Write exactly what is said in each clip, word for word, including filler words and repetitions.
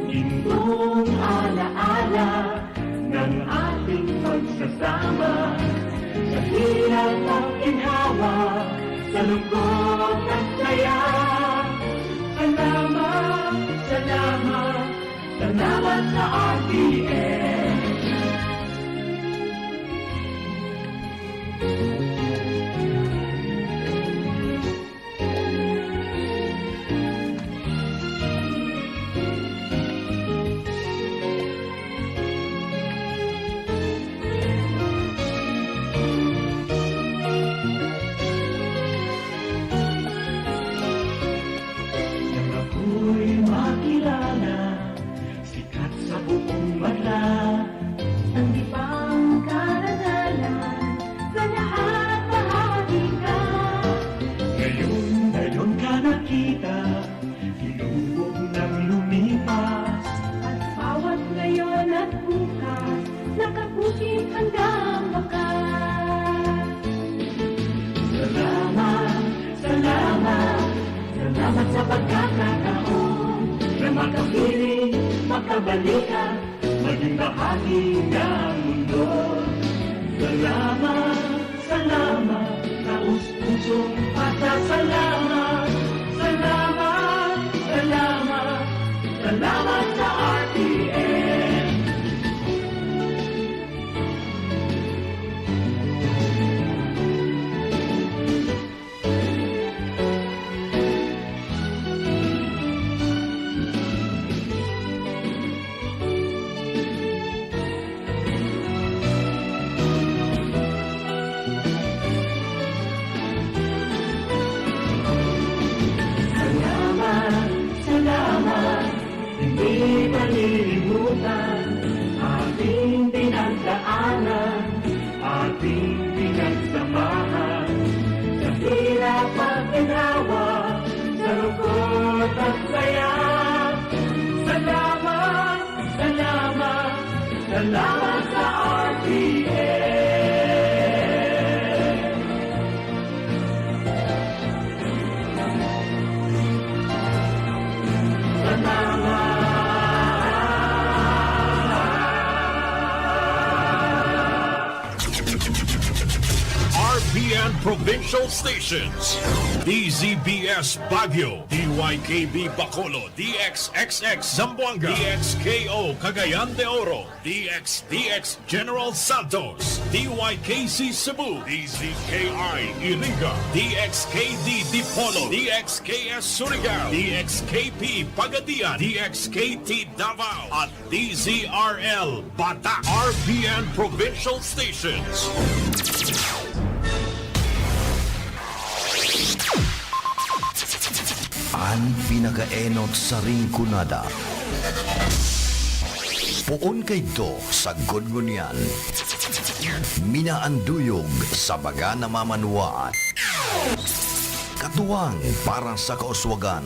Indong alaala ng ating pagsasama, sa hirap at ginhawa, sa lungkot at saya. Salamat, salamat, salamat sa R T N. Nang ako'y makilala, sikat sa buong bansa. Ang di pang karanalan, sa lahat bahagi ka. Ngayon, ngayon ka nakita, tinubog ng lumipas. At bawat ngayon at bukas, nakapusin hanggang wakas. Salamat, salamat, salamat sa pagkakataon na makapiling, makabalikan, maging bahagi ng mundo. Salamat, salamat, taos-pusong pasasalamat. Salamat, salamat, salamat sa R T N. Salamat, salamat, hindi malilimutan ating pinagdaanan, ating pinagsamahan. Sa hirap at ginawa, sa lungkot at saya. Salamat, salamat, salamat sa R T N. Salamat. R P N Provincial Stations, D Z B S Baguio, D Y K B Bacolod, D X X X Zamboanga, D X K O Cagayan de Oro, D X D X General Santos, D Y K C Cebu, D Z K I Iriga, D X K D Dipolog, D X K S Surigao, D X K P Pagadian, D X K T Davao, at D Z R L Bata, R P N Provincial Stations. An pinakaenot sa Rinconada. Poon kaidto sagkod ngunyan. Minaanduyog sa baga na mamanwaan. Katuwang para sa kauswagan.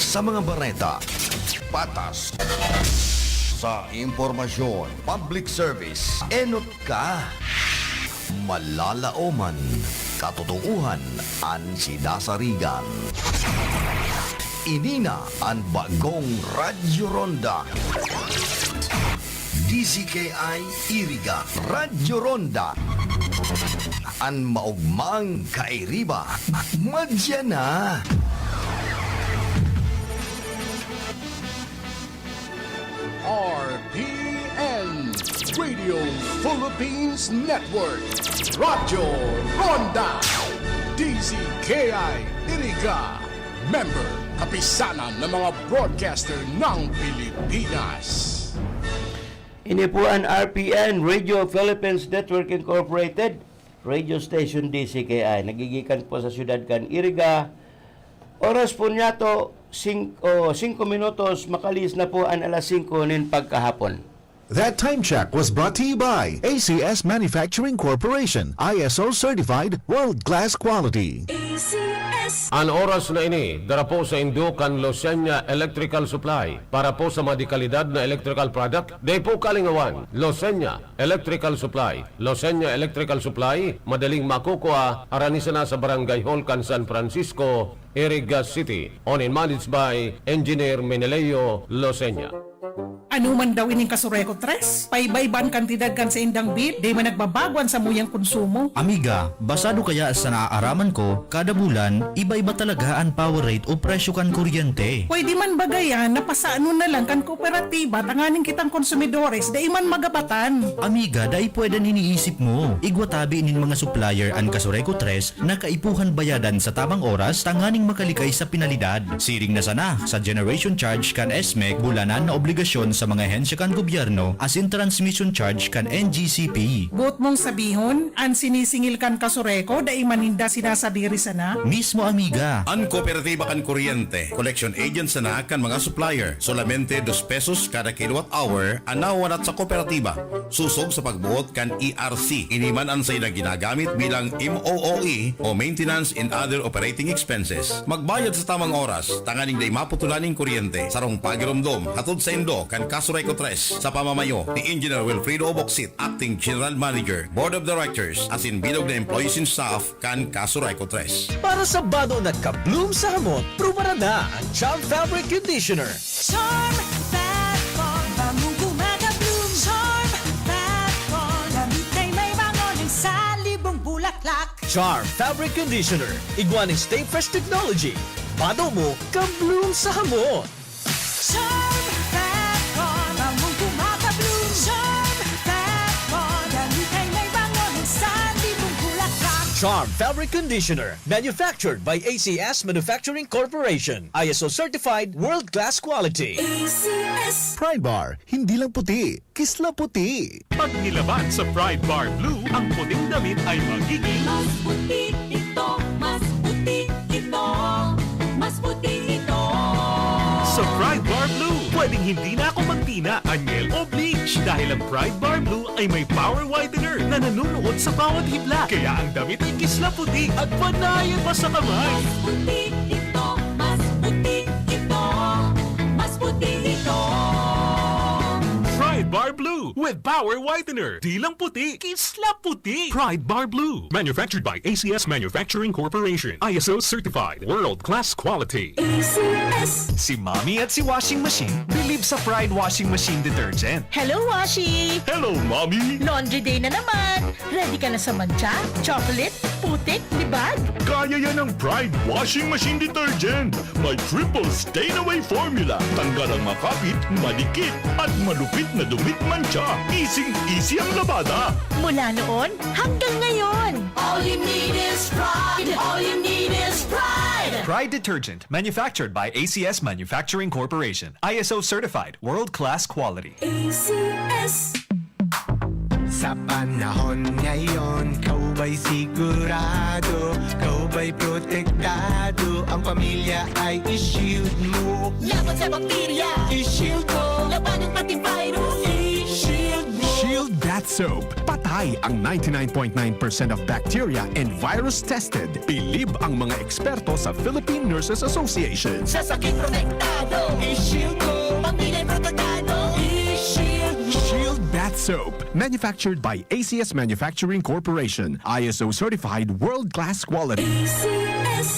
Sa mga bareta, patas. Sa impormasyon, public service, enot ka. Malalaoman, katotoohan an sidasarigan. Ini na an bagong Radyo Ronda. D Z K I Iriga, Radyo Ronda. An maogmang kairiba, madya na. R P N, Radio Philippines Network, Radyo Ronda, D Z K I Iriga, member, Kapisanan ng mga Broadcaster ng Pilipinas. Ini po an R P N, Radio Philippines Network Incorporated, radio station D Z K I. Nagigikan po sa siyudad kan Iriga. Oras po niyato, sing-, o, singko minutos, makalihis na po an alas singko nin pagkahapon. That time check was brought to you by A C S Manufacturing Corporation, I S O certified, world-class quality. An oras na ini, dara po sa indo kan Losenya Electrical Supply. Para po sa mga dekalidad na electrical product, di po kalingawan. Losenya Electrical Supply. Losenya Electrical Supply, madaling makukua, arani sana sa Barangay Hall kan San Francisco, Iriga City. Owned and managed by Engineer Meneleo Losenya. Ano man daw ining Kasureco Tres? Paiba-iba an kantidad kan saindang bill, di man nagbabago an samuyang konsumo. Amiga, basado kaya sa naaaraman ko, kada bulan, iba-iba talaga an power rate o presyo kan kuryente. Pwede man ba gayan na pasanon na lang kan kooperatiba tanganing kitang konsumidores dai man magapatan? Amiga, dai pwede an iniisip mo. Igwa tabi nin mga supplier an Kasureco Tres na kaipuhan bayadan sa tamang oras tanganing makalikay sa penalidad. Siring na sana sa generation charge kan S M E C, bulanan na obligasyon sa mga ahensya kan gobyerno asin transmission charge kan N G C P. Boot mong sabihon, an sinisingil kan Kasureco dai man ninda sinasadiri sana? Mismo, amiga. An kooperatiba kan kuryente, collection agent sana kan mga supplier. Solamente dos pesos kada kilowatt hour an nawawanat sa kooperatiba, sosog sa pagboot kan E R C. Ini man an saindang ginagamit bilang M O O E o maintenance and other operating expenses. Magbayad sa tamang oras tanganing dai maputulan nin kuryente. Sarong pagiromdom hatod saindo kan Kasureco Tres sa pamamayo ni Engineer Wilfredo Oboksit, Acting General Manager, Board of Directors, asin bilog na employees and staff kan Kasureco Tres. Para sa bado na ka-bloom sa hamot, prubaran na ang Charm Fabric Conditioner. Charm Fat Bond, bangong gumagabloom. Charm Fat Bond, damit ay may bango ng salibong bulaklak. Charm Fabric Conditioner, igwa nin Stay Fresh Technology. Bado mo, ka-bloom sa hamot. Charm Fat Bond, bangong gumagabloom. Charm Fat Bond, damit ay may bango ng salibong bulaklak. Charm Fabric Conditioner, manufactured by A C S Manufacturing Corporation. I S O certified, world-class quality. A C S. Pride Bar, hindi lang puti, kislaputi. Pag nilaban sa Pride Bar Blue, ang puting damit ay magiging Mas puti ito, mas puti ito, mas puti ito. Sa Pride Bar Blue, pwedeng hindi na ako magtina, anyel o bleach dahil ang Pride Bar Blue ay may power whitener na nanunuot sa bawat hibla. Kaya ang damit ay kislaputi at panayan pa sa kamay. Mas puti ito, mas puti ito, mas puti ito. Pride Bar Blue with Power Whitener. Di lang puti, kisla puti. Pride Bar Blue. Manufactured by A C S Manufacturing Corporation. I S O certified. World class quality. A C S. Si Mommy at si Washing Machine believe sa Pride Washing Machine Detergent. Hello, Washi! Hello, Mommy! Laundry day na naman! Ready ka na sa mantsa, chocolate, putik, libag? Kaya yan ng Pride Washing Machine Detergent! May triple stain away formula. Tanggal ang makapit, madikit, at malupit na dumit mantsa. Easing-easy ang labada. Mula noon hanggang ngayon. All you need is pride. All you need is pride. Pride Detergent, manufactured by A C S Manufacturing Corporation. I S O certified, world-class quality. A C S. Sa panahon ngayon, ikaw ba'y sigurado? Ikaw ba'y protektado? Ang pamilya ay i-shield mo. Laban sa bakterya, i-shield mo. Labanan pati virus, i-shield mo. Shield Bath Soap. Patay ang ninety-nine point nine percent of bacteria and virus tested. Bilib ang mga eksperto sa Philippine Nurses Association. Sa sakit protektado, i-shield mo. Pamilya protektado, i-shield mo. Shield Bath Soap. Manufactured by A C S Manufacturing Corporation, I S O certified world-class quality. A C S.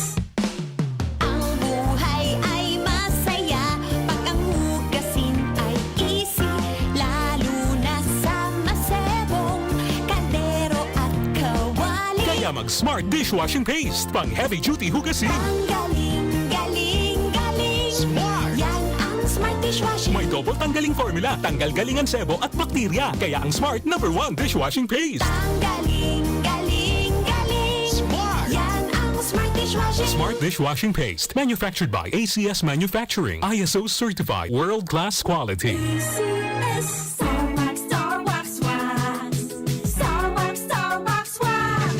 Ang buhay ay masaya pag ang hugasin ay easy, lalo na sa masebong kaldero at kawali. Kaya mag Smart Dishwashing Paste, pang heavy duty hugasin. Ang galing, galing, galing. Smart! Yan ang Smart Dishwashing. May double tanggaling formula, tanggal galing ang sebo at bakterya. Kaya ang Smart number one dishwashing paste. Ang galing, galing, galing. Smart! Yan ang Smart Dishwashing. Smart Dishwashing Paste. Manufactured by A C S Manufacturing. I S O certified. World class quality. A C S. Star Wax, Star Wax Wax. Star Wax, Star Wax Wax.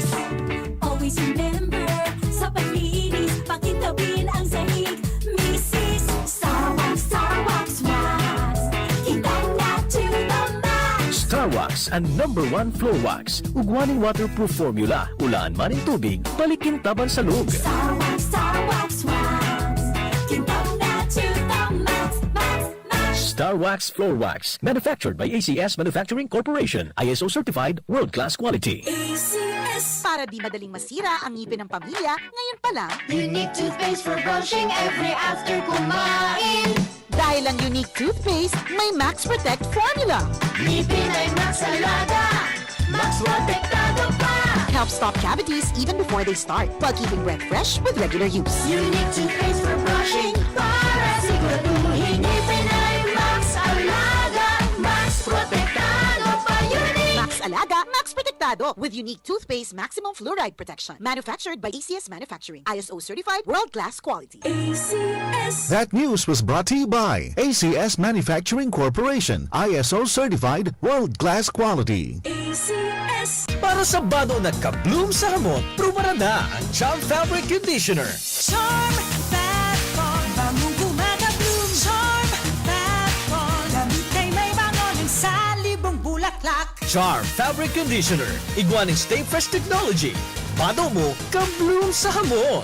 Always remember, sa paglinis, pakintabin ang sahig. Misis, Star Wax, Star Wax Wax. Kita na to the max. Star Wax, an number one floor wax. Ugwa nin waterproof formula, ulaan man nin tubig, balik kintabang sa log. Star Wax, Star Wax Wax. Kintab na to the max, max, max. Star Wax Floor Wax, manufactured by A C S Manufacturing Corporation, I S O certified, world-class quality. A C S. Para di madaling masira ang ngipin ng pamilya, ngayon pa lang. Unique toothpaste for brushing every after kumain. Dahil ang Unique Toothpaste may Max Protect Formula. Ngipin ay Max Alaga, Max Protektado pa. Helps stop cavities even before they start, while keeping breath fresh with regular use. Unique Toothpaste for brushing para siguraduhin ngipin ay Max Alaga, Max Protektado pa. Unique! Max Alaga, Max Protektado with Unique Toothpaste Maximum Fluoride Protection. Manufactured by A C S Manufacturing. I S O certified, world-class quality. A C S. That news was brought to you by A C S Manufacturing Corporation, I S O certified, world-class quality. A C S. Para sa bado na ka-bloom sa hamot, prubarada ang Charm Fabric Conditioner. Charm Fab Con, bangong gumagabloom. Charm Fab Con, damit ay may bango ng sanlibong bulaklak. Charm Fabric Conditioner, igwa nin Stay Fresh Technology. Bado mo, ka-bloom sa hamot.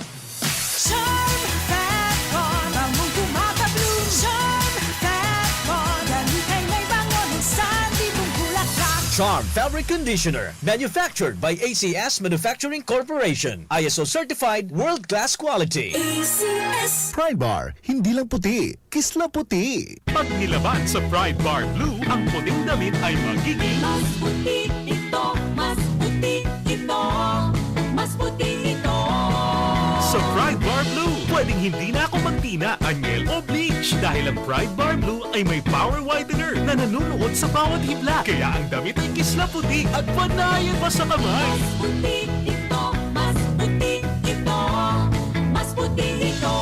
Charm Fab Con, bangong gumagabloom. Charm Fab Con, damit ay may bango ng sanlibong bulaklak. Charm Fabric Conditioner, manufactured by A C S Manufacturing Corporation. I S O certified, world-class quality. A C S. Pride Bar, hindi lang puti, kisla puti. Pag nilaban sa Pride Bar Blue, ang puting damit ay magiging mas puti ito, mas puti ito, mas puti ito. Sa Pride Bar Blue, pwedeng hindi na ako magtina, anyel o bleach dahil ang Pride Bar Blue ay may power whitener na nanunuot sa bawat hibla. Kaya ang damit ay kisla puti at panayan pa sa kamay. Mas puti ito, mas puti ito, mas puti ito.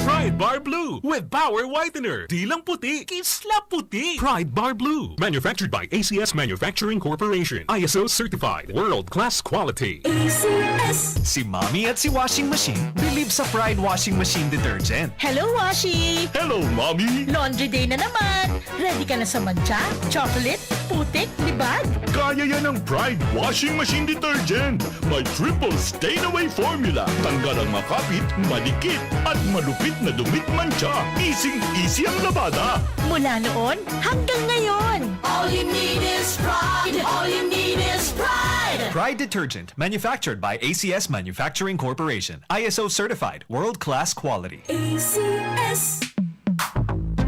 Pride Bar Blue with Power Whitener. Di lang puti, kisla puti. Pride Bar Blue. Manufactured by A C S Manufacturing Corporation. I S O certified. World class quality. A C S. Si Mommy at si Washing Machine bilib sa Pride Washing Machine Detergent. Hello, Washi! Hello, Mommy! Laundry day na naman! Ready ka na sa mantsa, chocolate, putik, libag? Kaya yan ng Pride Washing Machine Detergent. May triple stain away formula. Tanggal ang makapit, madikit, at malupit na dumit mantsa. Easy-easy ang labada. Mula noon hanggang ngayon. All you need is Pride. All you need is Pride. Pride Detergent, manufactured by A C S Manufacturing Corporation. I S O certified, world-class quality. A C S.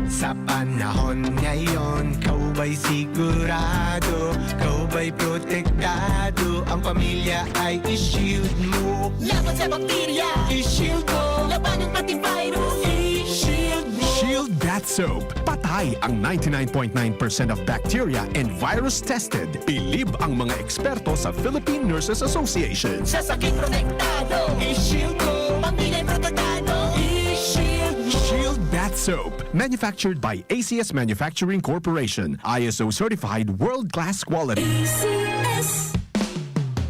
Sa panahon ngayon, ikaw ba'y sigurado? Ikaw ba'y protektado? Ang pamilya ay i-shield mo. Laban sa bakterya, i-shield mo. Laban ng antivirus, i-shield mo. Shield Bath Soap. Patay ang ninety-nine point nine percent of bacteria and virus tested. Bilib ang mga eksperto sa Philippine Nurses Association. Sa sakit protektado, i-shield mo. Pamilya protektado, i-shield mo. Shield Bath Soap. Manufactured by A C S Manufacturing Corporation. I S O certified, world-class quality. A C S.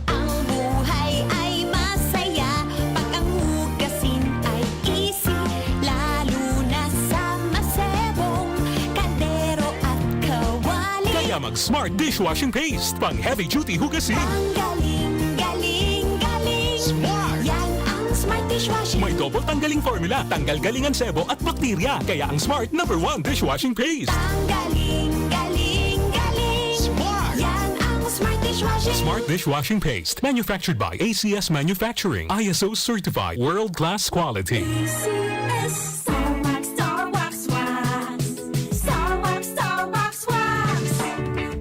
Ang buhay ay masaya pag ang hugasin ay easy, lalo na sa masebong kaldero at kawali. Kaya mag Smart Dishwashing Paste, pang heavy duty hugasin. Tanggaling, galing, galing. Smart! Yan ang Smart Dishwashing. May double tanggaling formula, tanggal galing ang sebo at bakterya. Kaya ang Smart number one dishwashing paste. Tanggaling, galing, galing. Smart! Yan ang Smart Dishwashing. Smart Dishwashing Paste, manufactured by A C S Manufacturing, I S O certified, world class quality. A C S. Star Wax, Star Wax Wax. Star Wax, Star Wax Wax.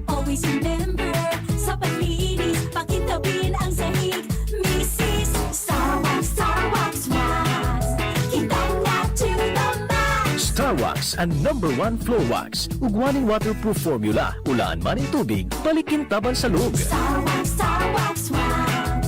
Always remember, sa paglinis, pakintabin ang sahig. Misis, Star Wax, Star Wax Wax. Kintab na to the max. Star Wax, an number one floor wax. Ugwa nin waterproof formula, ulaan man nin tubig, balik kintab an salog. Star Wax, Star Wax Wax.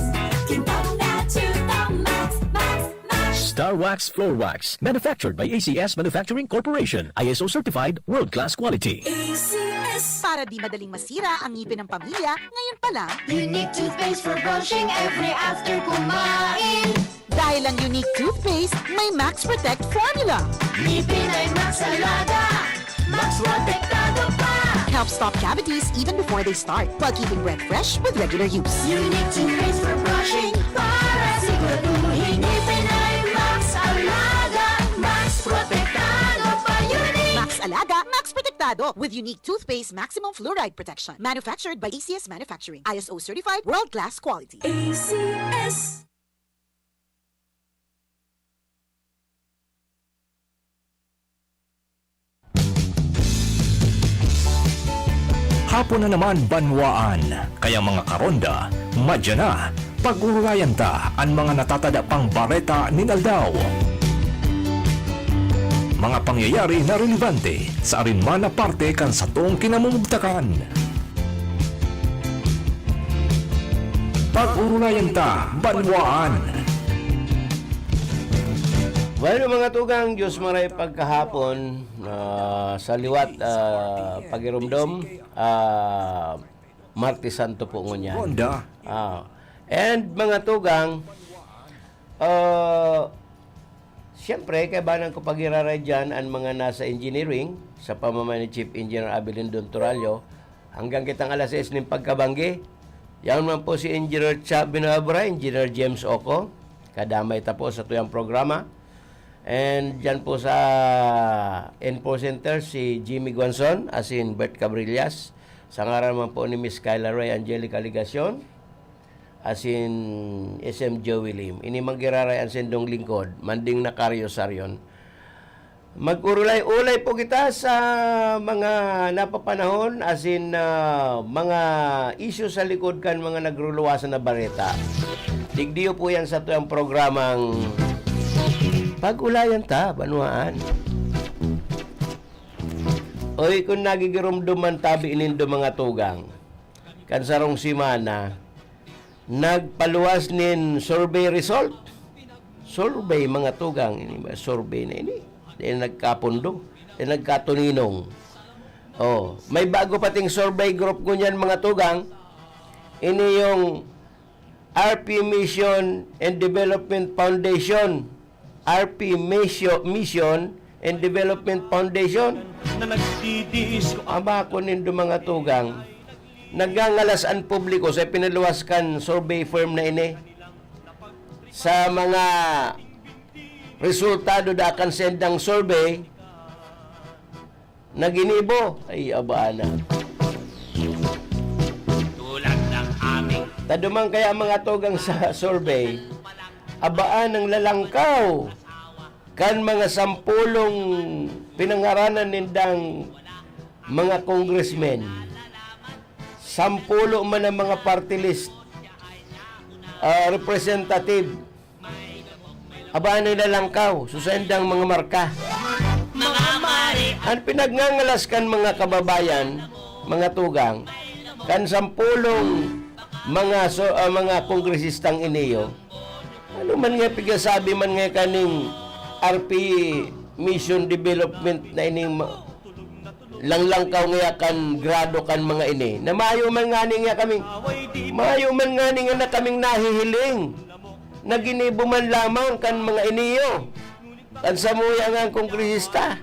Kintab na to the max, max, max. Star Wax Floor Wax, manufactured by A C S Manufacturing Corporation, I S O certified, world-class quality. A C S. Para di madaling masira ang ngipin ng pamilya, ngayon pa lang. Unique toothpaste for brushing every after kumain. Dahil ang Unique Toothpaste may Max Protect Formula. Ngipin ay Max Alaga, Max Protektado pa. Help stop cavities even before they start, while keeping breath fresh with regular use. Unique toothpaste for brushing para siguraduhin ngipin ay Max Alaga, Max Protektado pa. Unique! Max Alaga, Max Protektado, with Unique Toothpaste Maximum Fluoride Protection. Manufactured by A C S Manufacturing. I S O certified, world-class quality. A C S. Hapon na naman, banwaan. Kaya, mga karonda, madya na. Pag-urulayan ta an mga natatada pang bareta nin aldaw. Mga pangyayari na relevante sa arin man na parte kan satong kinamumugtakan. Pag-urulayan ta, banwaan. Bueno, mga tugang, Diyos maray pagkahapon, ah, sa liwat, ah, pagirumdom, ah, Martes Santo po ngunyan. Ronda. Ah, and mga tugang, ah, siyempre, kaibanan ko pagiraray dyan ang mga nasa engineering sa pamamayan ni Chief Engineer Abelindon Torallo hanggang kitang alas sais nin pagkabanggi. Yan man po si Engineer Chab Binabra, Engineer James Oco, kadamay ta po sa tuyang programa. And dyan po sa Info Center, si Jimmy Guanzon, asin Bert Cabrillas. Sa ngaran man po ni Miss Kyla Ray Angelica Legacion, asin S M Joey Lim. Ini manggiraray ang sendong lingkod, Manding Nakaryo Sarion. Mag-urulay-ulay po kita sa mga napapanahon, asin, ah, mga isyu sa likod kan mga nagruluwasan na bareta. Digdiyo po yan sa tuyang programang Pag-ulayan Ta, Banwaan. Oy, kung nagigiromdom man tabi nindo, mga tugang, kan sarong semana, nagpaluwas nin survey result. Survey, mga tugang, ini ba, survey na ini. Di nagkapundo, di nagkatuninong. Oh, may bago pating survey group ngunyan, mga tugang. Ini yung R P Mission and Development Foundation. R P Mission, Mission and Development Foundation. Na nagdidis ko ang bako nindo, mga tugang. Nagngangalas an publiko sa pinaluwas kan survey firm na ini sa mga resultado da kan sendang survey na ginibo. Ay, abaan na. Tulad ng aming Taduman kaya, mga tugang, sa survey, abaan ang lalangkaw kan mga sampolong pinangaranan nindang mga congressmen. Sampulo man ang mga party list, ah, representative. Aba, nilalangkaw sa saindang mga marka. Ang pinagngangalas kan mga kababayan, mga tugang, kan sampolong mga so, ah, mga kongresistang iniyo, ano man nga pigasabi man nga kaning R P Mission Development na ining ma-, langlangkaw nga kan grado kan mga ini, na mayo man ngani nga kami, mayo man ngani nga na kaming nahihiling na ginibo man lamang kan mga iniyo, kan samuya nga kongresista.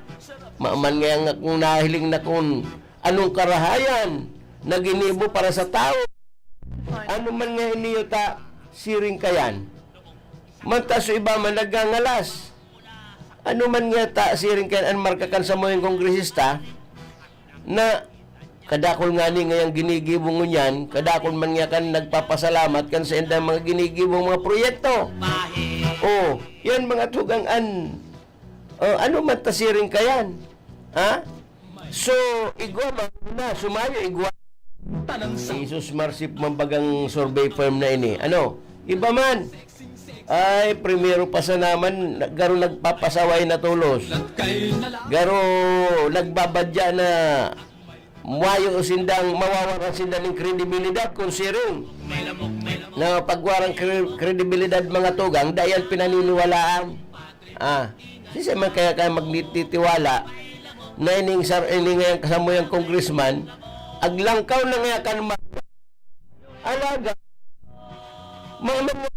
Maman nga nga kung nahiling na kung anong karahayan na ginibo para sa tawo. Ano man nga iniyo ta, siring kayan. Manta so iba man nagngangalas. Ano man nga ta, siring kan an marka kan samuyang kongresista, na kadakul ngani ngayang ginigibo ngunyan, kadakul man nga kan nagpapasalamat kan saindang mga ginigibong mga proyekto. Oh, yan mga tugang an, oh, ano man ta siring kayan? Ha? So, igwa man na, sumayo, igwa. Jesus Marsip man bagang survey firm na ini. Ano? Iba man. Ay, primero pa sa naman, na-, garo nagpapasaway na tolos. Garo nagbabadya na mayo sindang, mawawaran sinda ning kredibilidad kung siring. Na pagwarang kre-, kredibilidad, mga tugang, dayan pinaniniwalaan. Ah, sisay man kaya ka magtitiwala na ining sar-, ining ngayang kasamuyang congressman, aglangkaw na nga kan ma-, alaga, ma-, ma-,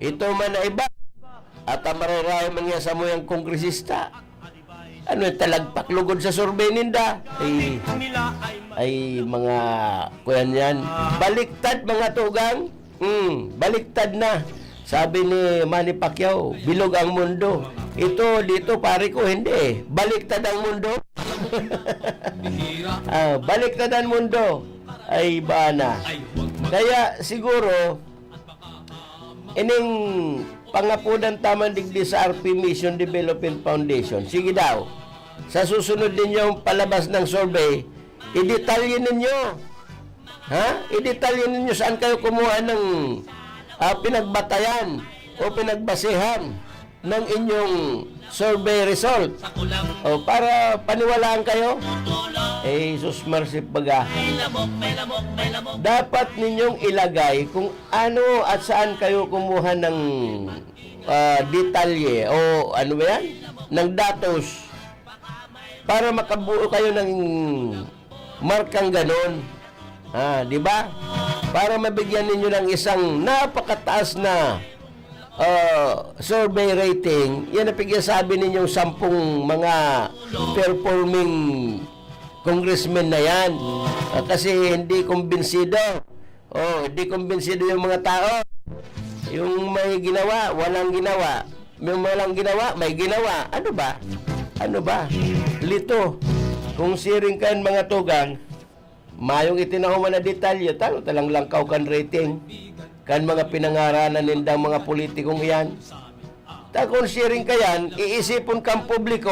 ito man na iba, At ang mararayo mga samuyang kongresista. Ano yung talagpak lugod sa survey ninda? Ay, ay mga kuyan yan. Baliktad mga tugang. Hmm, baliktad na. Sabi ni Manny Pacquiao, "Bilog ang mundo." Ito, dito, pare ko, hindi eh. Baliktad ang mundo. Ah, baliktad ang mundo. Ay, bana. Kaya siguro, ining pangapodan taman digdi sa R P Mission Development Foundation. Sige daw, sa susunod ninyong palabas ng survey, idetalye ninyo. Ha? Idetalye ninyo saan kayo kumuha ng, ah, pinagbatayan o pinagbasehan ng inyong survey result. O, para paniwalaan kayo. Eh, sus, mercy baga. Dapat ninyong ilagay kung ano at saan kayo kumuha ng, ah, detalye o ano ba yan? Ng datos para makabuo kayo ng markang ganon. Ah, di ba? Para mabigyan ninyo ng isang napakataas na, ah, survey rating, yan ang pigsasabi ninyong sampung mga performing congressmen na yan. Ah, kasi hindi kumbinsido. Oh, hindi kumbinsido yung mga tao. Yung may ginawa, walang ginawa. Yung walang ginawa, may ginawa. Ano ba? Ano ba? Lito. Kung siring kan mga tugang, mayong itinahuman na detalye, talo talang langkaw kan rating kan mga pinangaranan nindang mga politikong iyan. Ta kung siring kayan, iisipon kang publiko,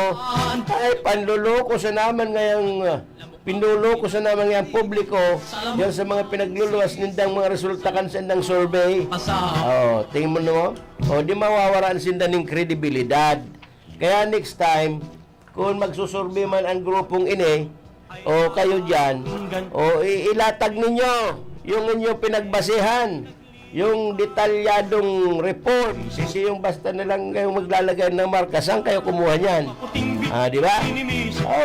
ay, panloloko sa naman ngayang, ah, pinloloko sa naman ngayang publiko, yan sa mga pinagluluwas nindang mga resulta kan sindang survey. Oh, tingin mo no? O, di mawawaraan sinda ning kredibilidad. Kaya next time, kung magsusurvey man ang grupong ini, o kayo dyan, o i-, ilatag ninyo yung inyong pinagbasehan, yung detalyadong report, hindi yung basta na lang kayong maglalagay ng marka. Saan kayo kumuha niyan? Ah, di ba?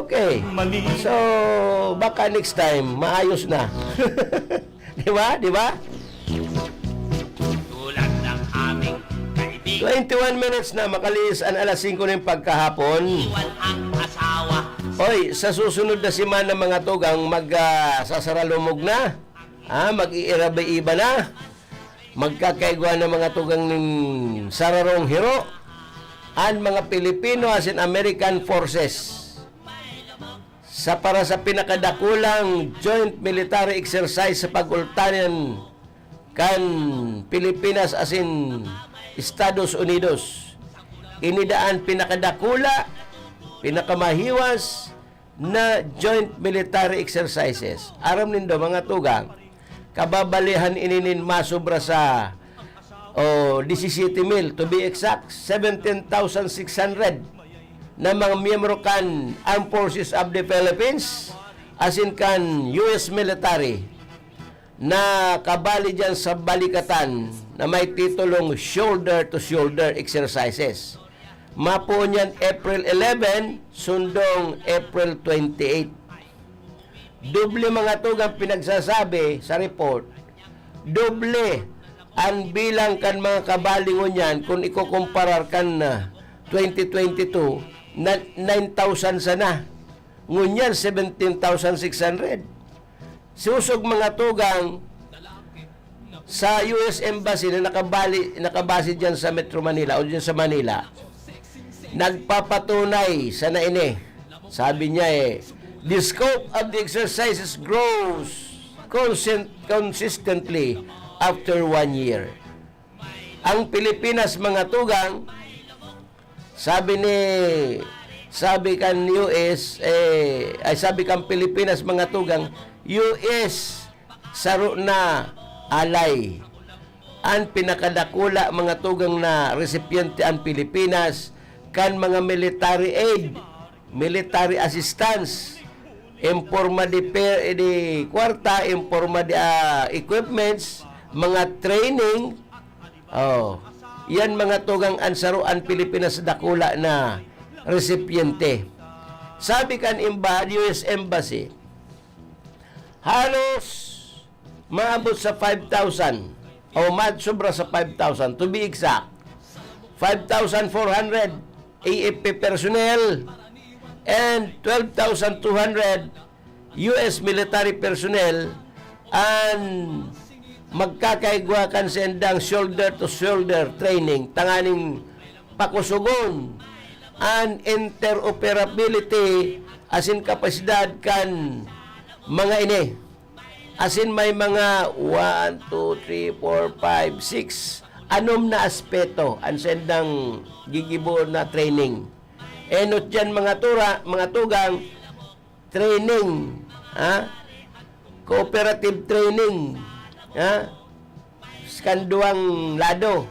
Okay. So, baka next time, maayos na. Di ba? Di ba? Tulad ng aming kaibigan. Twenty-one minutes na, makalihis an alas singko nin pagkahapon. Iwan ang asawa. Oy, sa susunod na semana, mga tugang, mag, ah, sasaralumog na. Ah, mag-iirabay-iba na. Magkakaigwa na, mga tugang, nin sararong hiro an mga Pilipino asin American forces sa para sa pinakadakulang joint military exercise sa pag-ultanan kan Pilipinas asin Estados Unidos. Ini daa an pinakadakula, pinakamahiwas na joint military exercises. Aram nindo, mga tugang, kababalihan ini nin masobra sa, o, disisiyete mil, to be exact, seventeen thousand six hundred na mga miyembro kan Armed Forces of the Philippines asin kan U S military na kabali diyan sa balikatan na may titulong shoulder-to-shoulder exercises. Mapoon yan April eleven, sundong April twenty-eight. Doble, mga tugang, pinagsasabi sa report. Doble ang bilang kan mga kabali ngunyan kung ikukumparar kan, ah, twenty twenty-two na nine thousand sana. Ngunyan, seventeen thousand six hundred. Susog, mga tugang, sa U S Embassy na nakabali, nakabase dyan sa Metro Manila o dyan sa Manila, nagpapatunay sana ini. Sabi niya eh, "The scope of the exercises grows consent-, consistently after one year." Ang Pilipinas, mga tugang, sabi ni, sabi kan U S, eh, ay, sabi kan Pilipinas, mga tugang, U S saro na ally. An pinakadakula, mga tugang, na resipyente an Pilipinas kan mga military aid, military assistance, en porma de pe-, de kwarta, en porma de, ah, equipments, mga training. Oh, yan, mga tugang, an saro an Pilipinas dakula na resipyente. Sabi kan emba-, U S Embassy, halos maabot sa five thousand o ma-, sobra sa five thousand, to be exact. five thousand four hundred A F P personnel and twelve thousand two hundred U S military personnel an magkakaigwa kan saindang shoulder-to-shoulder training tanganing pakusugon an interoperability asin kapasidad kan mga ini. Asin may mga one, two, three, four, five, six, anom na aspeto an saindang gigibo na training. Enot diyan, mga tura, mga tugang, training, ha? Cooperative training, ha? Sa kanduang lado,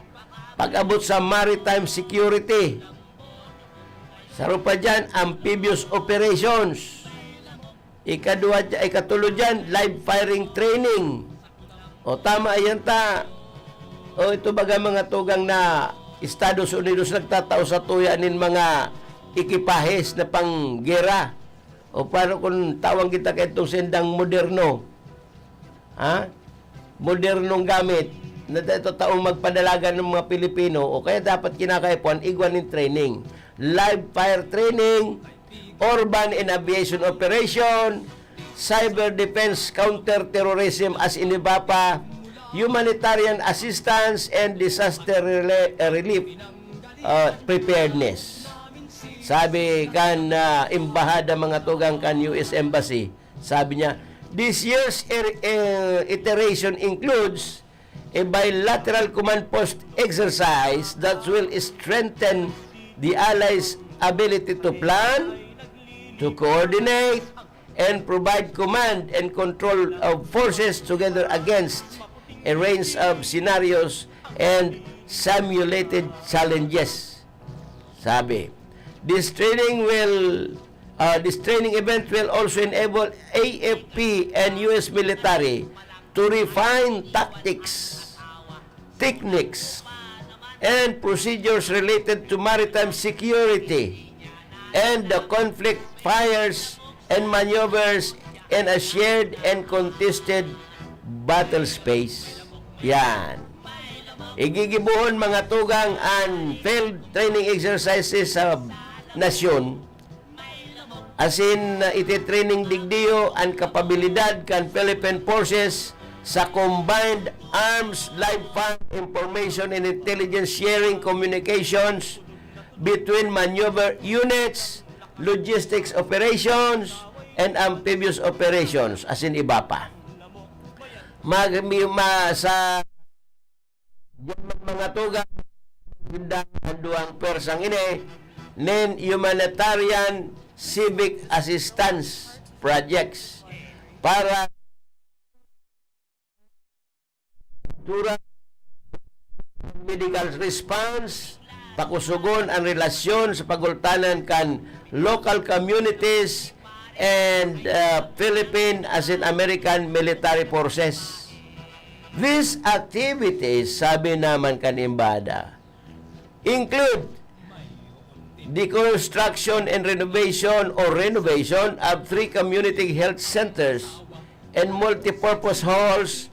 pag-abot sa maritime security. Saro pa diyan, amphibious operations. Ikadua, ikatulo diyan, live firing training. O, tama yan ta. O, ito baga, mga tugang, na Estados Unidos nagtatao sa tuya nin mga ekipahes na panggera. O, paano kung tawang kita kaitong sendang moderno? Ha? Modernong gamit na dito taong magpadalagan ng mga Pilipino, o kaya dapat kinakaipuhan, igwa nin training. Live fire training, urban and aviation operation, cyber defense, counter-terrorism as in iba pa, humanitarian assistance, and disaster rela- relief uh, preparedness. Sabi kan uh, embahada, mga tugang, kan U S Embassy, sabi niya, this year's er- uh, iteration includes a bilateral command post exercise that will strengthen the allies' ability to plan, to coordinate, and provide command and control of forces together against a range of scenarios and simulated challenges. Sabi, this training will, uh, this training event will also enable A F P and U S military to refine tactics, techniques, and procedures related to maritime security and the conflict fires and maneuvers in a shared and contested battle space. Yan. Igigibohon, mga tugang, an field training exercises sa nasyon. Asin, uh, ititraining digdiyo an kapabilidad kan Philippine Forces sa combined arms, live fire, information and intelligence sharing, communications between maneuver units, logistics operations, and amphibious operations, asin iba pa. Mag-, mi-, ma-, sa Diyan man, mga tugang, sinda an duwang pwersang ini nin humanitarian civic assistance projects para tura medical response, pakusugon an relasyon sa pagultanan kan local communities and, uh, Philippine asin American military forces. These activities, sabi naman kan embahada, include the construction and renovation or renovation of three community health centers and multipurpose halls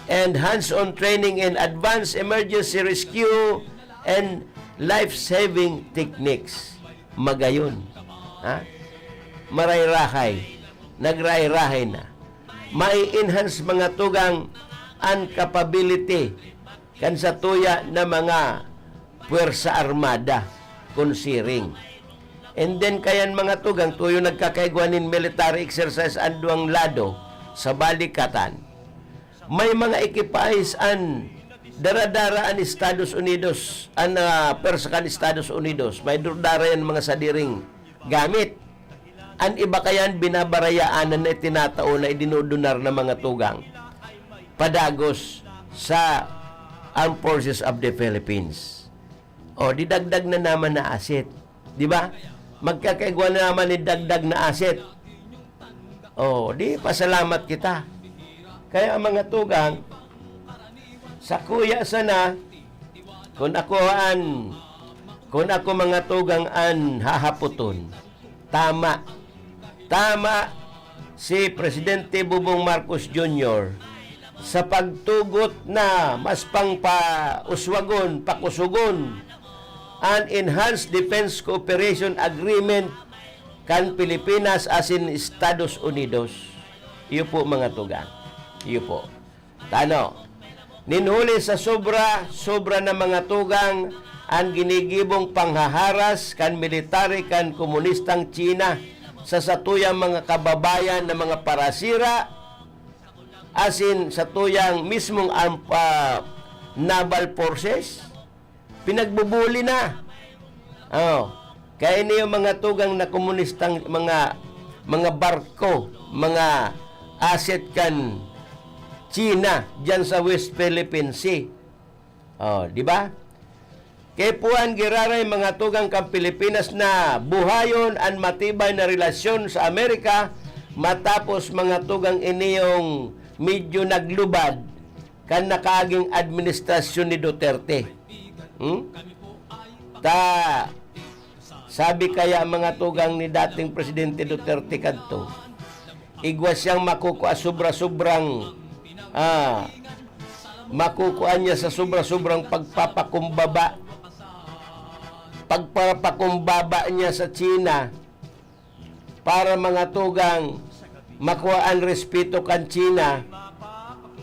and hands-on training in advanced emergency rescue and life-saving techniques. Magayon. Ha? Maray-rahay. Nagray-rahay na. Mai-enhance, mga tugang, an capability kan satuya na mga puwersa armada kun siring. And then, kayan, mga tugang, tuyo nagkakaigwa nin military exercise an duwang lado sa balikatan. May mga ekipahes an daradara an Estados Unidos, an, ah, pwersa kan Estados Unidos. May durdara yan mga sadiring gamit. An iba kayan, binabarayaan na itinatao na idinudunar na mga tugang padagos sa Armed Forces of the Philippines. O, di dagdag na naman na asset. Di ba? Magkakaigwa na naman ni dagdag na asset. O, di pasalamat kita. Kaya, mga tugang, sakuya sana, kun ako an, kun ako, mga tugang, an hahapoton, tama. Tama si Presidente Bobong Marcos Junior sa pagtugot na mas pangpauswagon, pakusugon an Enhanced Defense Cooperation Agreement kan Pilipinas asin Estados Unidos. Iyo po, mga tugang. Iyo po. Tano, nin huli sa sobra, sobra na, mga tugang, an ginigibong panghaharas kan military kan komunistang China sa satuyang mga kababayan na mga parasira, asin satuyang mismong arm-, ah, naval forces. Pinagbubuli na. Oh. Kaya ini yung mga tugang na komunistang mga, mga barko, mga asset kan China diyan sa West Philippine Sea. Oh, di ba? Kaya puan giraray, mga tugang, kan Pilipinas na buhayon an matibay na relasyon sa Amerika matapos, mga tugang, ini yung medyo naglubad kan nakaaging administrasyon ni Duterte. Hmm? Ta, sabi kaya, mga tugang, ni dating Presidente Duterte kadto, igwa siyang makukua sobra-sobrang, ah, makukua niya sa sobra-sobrang pagpapakumbaba, pagpapakumbaba niya sa China, para, mga tugang, makua an respeto kan China,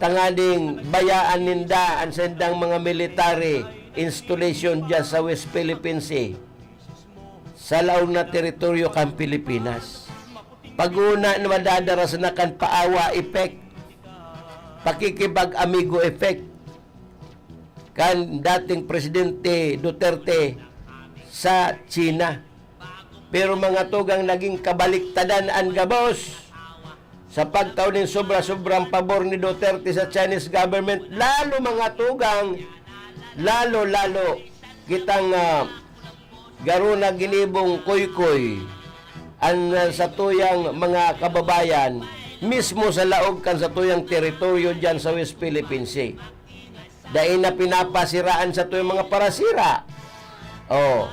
tanganing bayaan ninda an saindang mga military installation diyan sa West Philippine Sea, sa laog na teritoryo kan Pilipinas. Pag-una na madadara sana kan paawa effect, pakikipag-amigo effect kan dating Presidente Duterte sa China. Pero, mga tugang, naging kabaliktadan an gabos sa pagtao nin sobra-sobrang pabor ni Duterte sa Chinese government. Lalo, mga tugang, lalo, lalo, kitang, ah, garo na ginibong kuykoy an, ah, satuyang mga kababayan mismo sa laog kan satuyang teritoryo diyan sa West Philippine Sea. Dai na pinapasiraan satuyang mga parasira. Oh.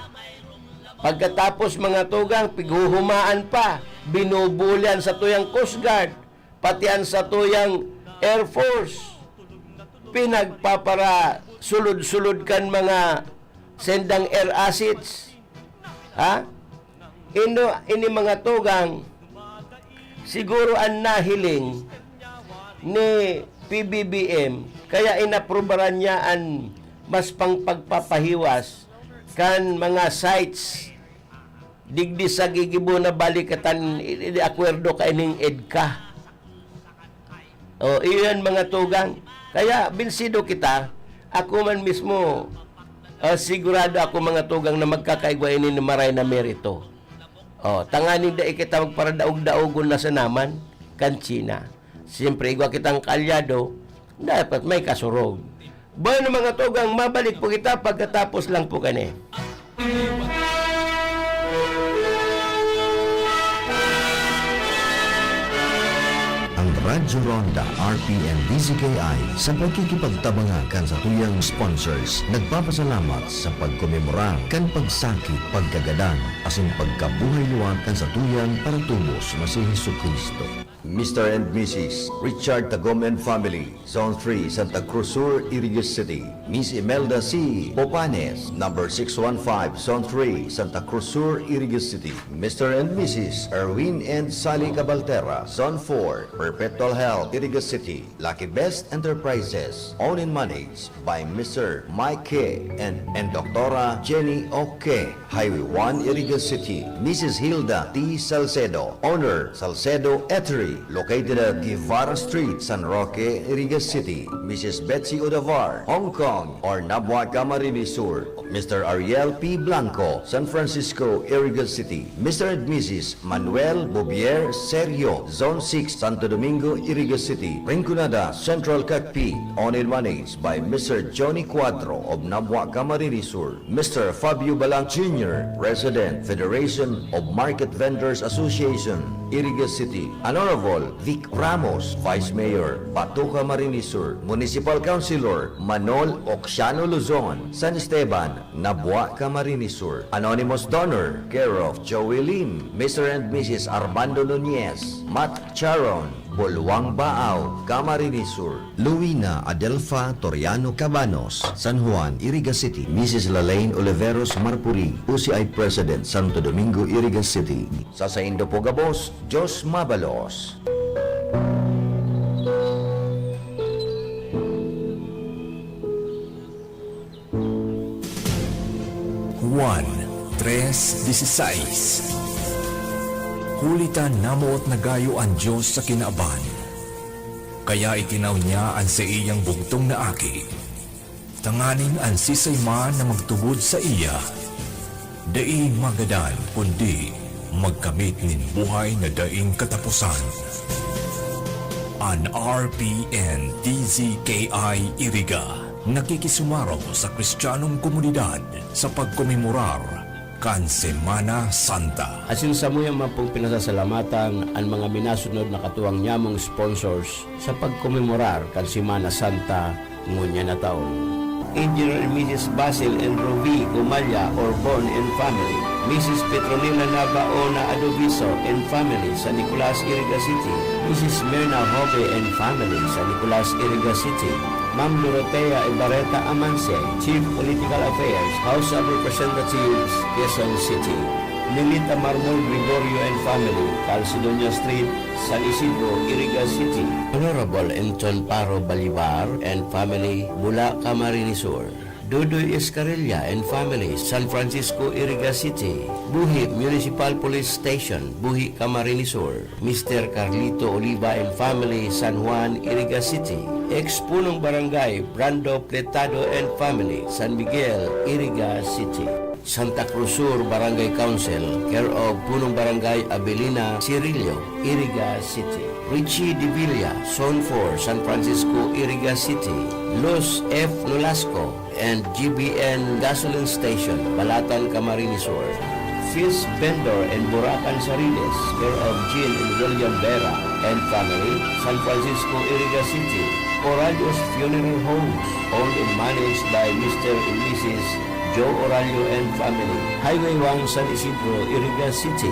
Pagkatapos, mga tugang, pighuhumaan pa, binubulian satuyang Coast Guard, pati an satuyang Air Force. Pinagpaparasulod-sulod kan mga sendang air assets. Ha? Ino, ini, mga tugang, siguro an nahiling ni P B B M, kaya inaprubaran niya an mas pang pagpapahiwas kan mga sites digdi sa gigibo na balikatan, i-, i-, akwerdo kaining EDCA. Oh, iyan, mga tugang. Kaya binsido kita. Ako man mismo, ah, sigurado ako, mga tugang, na magkakaigwa ini ni maray na merito. Oh, tanganing dai kita magparadaog-daogon na sanaman kan China. Siyempre, igwa kitang kaalyado, dapat may kasurog. Bueno, mga tugang, mabalik po kita pagkatapos lang po kani. Ang Radyo Ronda, R P N D Z K I, sa pagkikipagtabangan kan satuyang sponsors, nagpapasalamat sa pagkomemora kan pagsakit, pagkagadan, asin pagkabuhay liwat kan satuyang paratubos na si Jesu-Cristo. Mister and Missus Richard Tagom and family, Zone three, Santa Cruz Sur, Iriga City. Miss Imelda C. Popanes, number six one five, Zone three, Santa Cruz Sur, Iriga City. Mister and Missus Erwin and Sally Cabaltera, Zone four, Perpetual Health, Iriga City. Lucky Best Enterprises, owned and managed by Mister Mike K and, and Doktora Jenny O K. Highway one, Iriga City. Missus Hilda T. Salcedo, owner, Salcedo Eatery, located at Guevara Street, San Roque, Iriga City. Missus Betsy Odavar, Hong Kong, or Nabua, Camarines Sur. Mister Ariel P. Blanco, San Francisco, Iriga City. Mister and Missus Manuel Bobier Serio, Zone six, Santo Domingo, Iriga City. Rinconada Central Cockpit, owned and managed by Mister Johnny Cuadro of Nabua, Camarines Sur. Mister Fabio Balang Junior, President, Federation of Market Vendors Association, Iriga City. Honorable Vic Ramos, Vice Mayor, Batoka, Camarines Sur. Municipal Councilor Manol Oxiano Luzon, San Esteban, Nabua, Camarines Sur. Anonymous donor, care of Joey Lim, Mister and Missus Armando Nunez, Matt Charon, Polwang Baaw, Camarines Sur. Luina Adelfa Toriano Cabanos, San Juan, Iriga City. Missus Lalaine Oliveros Marpuri, U C I President, Santo Domingo, Iriga City. Sa saindo po gabos, Diyos mabalos. Juan tres dieciséis. Huli ta namoot na gayo an Dios sa kinaban, kaya itinaw niya an saiyang bugtong na Aki, tanganing an siisay man na magtubod saiya, dai magadan, kundi magkamit nin buhay na daing kataposan. An R P N D Z K I Iriga nakikisumaro sa Kristiyanong komunidad sa pagkomemorar kan Semana Santa. Asin samuya man pong pinasasalamatan an mga minasunod na katuwang nyamong sponsors sa pagkomemorar kan Semana Santa ngunyan na taon. Engineer and Missus Basil and Ruby Gumaya Orbon and family, Missus Petronila Nabaona Adoviso and family, San Nicolas, Iriga City, Missus Mirna Hobe and family, San Nicolas, Iriga City, Ma'am Dorotea Ibarreta Amanse, Chief Political Affairs, House of Representatives, Quezon City, Lilita Marmol Gregorio and family, Calcedonia Street, San Isidro, Iriga City. Honorable Enton Paro Balibar and family, Bula, Camarines Sur. Dudoy Escarilla and family, San Francisco, Iriga City. Buhi Municipal Police Station, Buhi, Camarines Sur. Mister Carlito Oliva and family, San Juan, Iriga City. Ex-punong barangay, Brando Pletado and family, San Miguel, Iriga City. Santa Cruz Sur Barangay Council, care of Punong Barangay Abelina Cirillo, Iriga City. Richie Divilla, Zone four, San Francisco, Iriga City. Luz F. Nolasco and G B N Gasoline Station, Balatan, Camarines Sur. Fish Vendor and Burakan Sariles, care of Jean and William Vera and family, San Francisco, Iriga City. Orallo's Funeral Homes, owned and managed by Mister and Missus Joe Orallo and family. Highway one, San Isidro, Iriga City.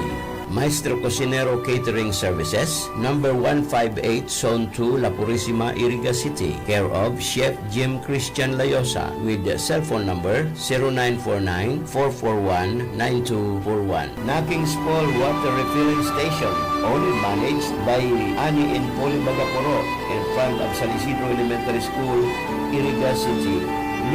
Maestro Cocinero Catering Services, number one five eight, Zone two, La Purisima, Iriga City, care of Chef Jim Christian Layosa, with cellphone number zero nine four nine, four four one, nine two four one. Naking's Fall Water Refilling Station, owned and managed by Ani and Polly Bagaporo, in front of San Isidro Elementary School, Iriga City.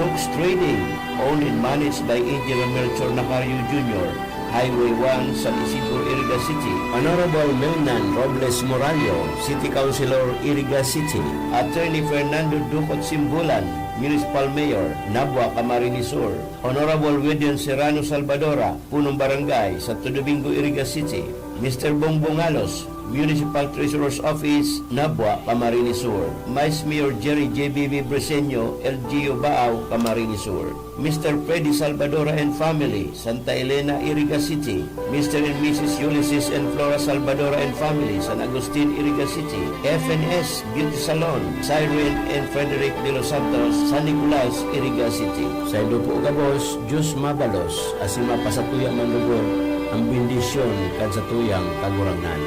Lux Trading, owned and managed by Engineer Melchor Nacario Junior, Highway one, San Isidro, Iriga City. Honorable Melnan Robles Morallo, City Councilor, Iriga City. Attorney Fernando Ducot Simbulan, Municipal Mayor, Nabua, Camarines Sur. Honorable William Serrano Salvadora, Punong Barangay, Santo Domingo, Iriga City. Mister Bongbong Alos, Municipal Treasurer's Office, Nabua, Camarines Sur. Vice Mayor Jerry J B B Briseño, L G U Baao, Camarines Sur. Mister Freddy Salvadora and family, Santa Elena, Iriga City. Mister and Missus Ulysses and Flora Salvadora and family, San Agustin, Iriga City. F N S Beauty Salon, Cyrene and Frederick De Los Santos, San Nicolas, Iriga City. Saindo po gabos, Diyos mabalos, asin mapasatuya man lugod an bendisyon kan satuyang Kagurangnan.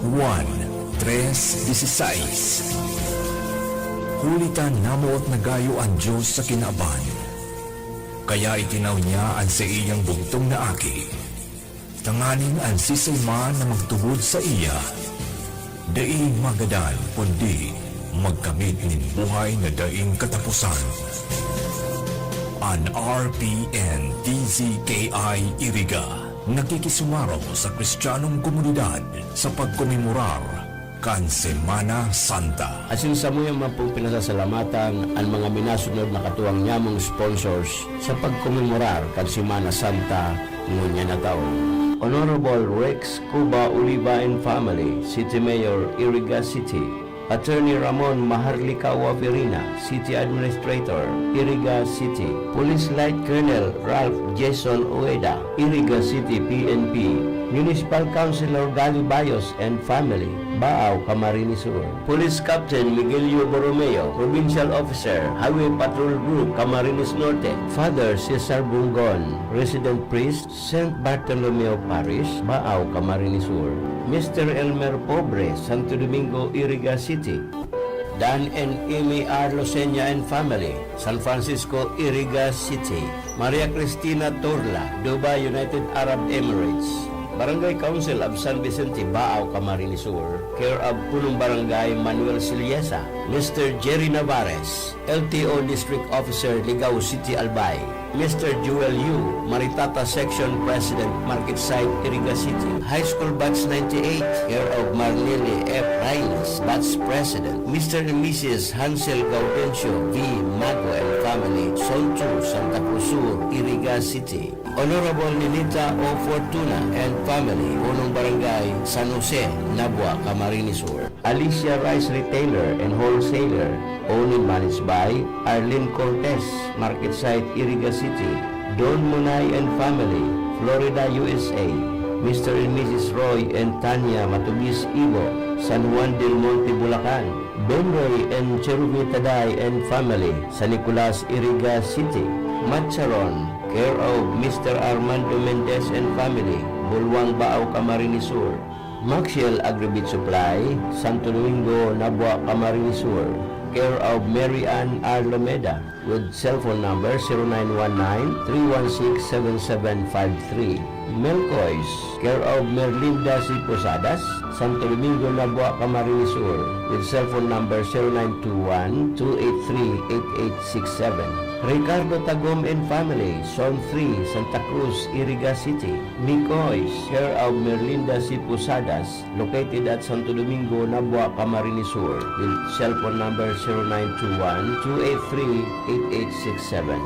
Juan tres dieciséis. Huli ta namoot na gayo an Dios sa kinaban, kaya itinaw niya an saiyang bugtong na Aki, tanganing an siisay man na magtubod saiya, dai magadan, kundi magkamit nin buhay na daing kataposan. An R P N D Z K I Iriga nakikisumaro sa Kristiyanong komunidad sa pagkomemorar kan Semana Santa. Asin samuya man pong pinasasalamatan an mga minasunod na katuwang nyamong sponsors sa pagkomemorar kan Semana Santa ngunyan na taon. Honorable Rex Cuba Oliva and family, City Mayor, Iriga City. Attorney Ramon Maharlika Waferina, City Administrator, Iriga City. Police Light Colonel Ralph Jason Ueda, Iriga City P N P. Municipal Councilor Gali Bayos and family, Baao, Camarines Sur. Police Captain Miguelio Borromeo, Provincial Officer, Highway Patrol Group, Camarines Norte. Father Cesar Bungon, Resident Priest, Saint Bartolomeo Parish, Baao, Camarines Sur. Mister Elmer Pobre, Santo Domingo, Iriga City. Dan and Amy R. Losenya and family, San Francisco, Iriga City. Maria Cristina Torla, Dubai, United Arab Emirates. Barangay Council of San Vicente, Baao, Camarines Sur, care of Punong Barangay Manuel Siliesa. Mister Jerry Navarez, L T O District Officer, Ligao City, Albay. Mister Joel Yu, Maritata Section President, Market Site, Iriga City. High School Batch ninety-eight, care of Marnili F. Reyes, Batch President. Mister and Missus Hansel Gaudencio V. Mago and family, Zone two, Santa Cruz Sur, Iriga City. Honorable Ninita O. Fortuna and family, Punong Barangay San Jose, Nabua, Camarines Sur. Alicia Rice Retailer and Wholesaler, owned and managed by Arlene Cortez, Market Site, Iriga City. Don Munay and family, Florida, U S A. Mister and Missus Roy and Tanya Matubis Ibo, San Juan del Monte, Bulacan. Benroy and Cherubita Day and family, San Nicolas, Iriga City. Macharon, care of Mister Armando Mendez and family, Bulwang, Baao, Camarines Sur. Maxiel Agribeef Supply, Santo Domingo, Nabua, Camarines Sur, care of Mary Ann R. Lomeda, with cellphone number zero nine one nine, three one six, seven seven five three. Melcois, care of Merlinda C. Posadas, Santo Domingo, Nabua, Camarines Sur, with cellphone number zero nine two one, two eight three, eight eight six seven. Ricardo Tagom and family, Zone three, Santa Cruz, Iriga City. Micois, care of Merlinda C. Posadas, located at Santo Domingo, Nabua, Camarines Sur, with cellphone number zero nine two one, two eight three, eight eight six seven.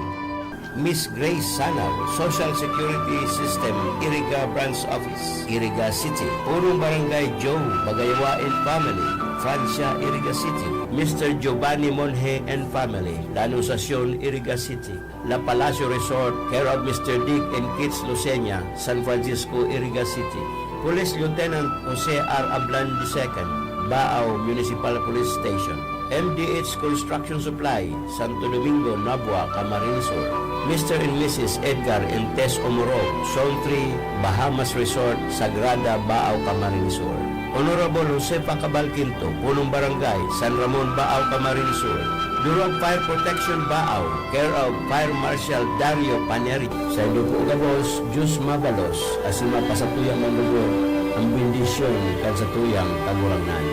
Miss Grace Sanaw, Social Security System, Iriga Branch Office, Iriga City. Punong Barangay Joe Bagayawa and family, Francia, Iriga City. Mister Giovanni Monje and family, La Anunciacion, Iriga City. La Palacio Resort, care of Mister Dick and Kids Lucena, San Francisco, Iriga City. Police Lieutenant Jose R. Ablan the second, Baao Municipal Police Station. M D H Construction Supply, Santo Domingo, Nabua, Camarines Sur. Mister and Missus Edgar and Tess Omoro, Zone three, Bahamas Resort, Sagrada, Baao, Camarines Sur. Honorable Josefa Cabal Quinto, Punong Barangay, San Ramon, Baao, Camarines Sur. Bureau of Fire Protection, Baao, care of Fire Marshal Dario Paneri. Saindo po gabos, Diyos mabalos, asin mapasatuya man lugod an bendisyon kan satuyang Kagurangnan.